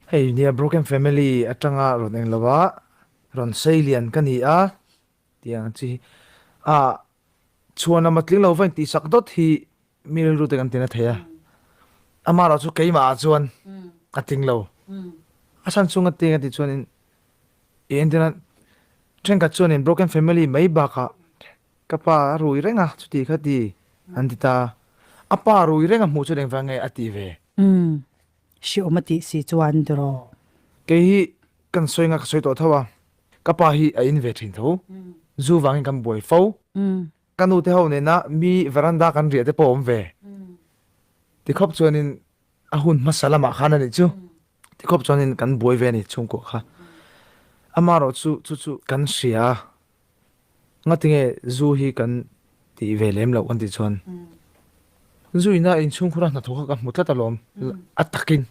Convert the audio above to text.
Hei nia broken family atanga rawn eng lo a, rawn sei lian ka ni a tih ang chi hi. Ah chhuan lama tling lo va intihsak dawt hi mi rilru te kan ti na thei a. Amaherawh chu keimah ah chuan a tling lo. A chhan chhunga teng a tih chuanin i entir a, thenkhat chuanin broken family mai bakah ka pa a rui reng a chuti kha ti an ti ta a. A pa rui reng a hmuh chuan engvang nge a tih ve? Hriawm a tih si chuan tiraw? Kei hi kan sawi nga ka sawi tawh tho a, ka pa hi a in ve thin tho. Zu vangin kan buai fo. Ka nu te ho nena mi veranda kan riah te pawh a awm ve. Tikhawp chuanin a hun hmasa lamah khan a nih chu. Tikhawp chuanin kan buai ve a ni chhungkua kha. Amaherawh chu chu chu kan hria a. Ngatinge zu hi kan tih ve lem loh kan tih chuan zu ina inchhungkhura hnathawk kha ka hmu tlat alawm a takin.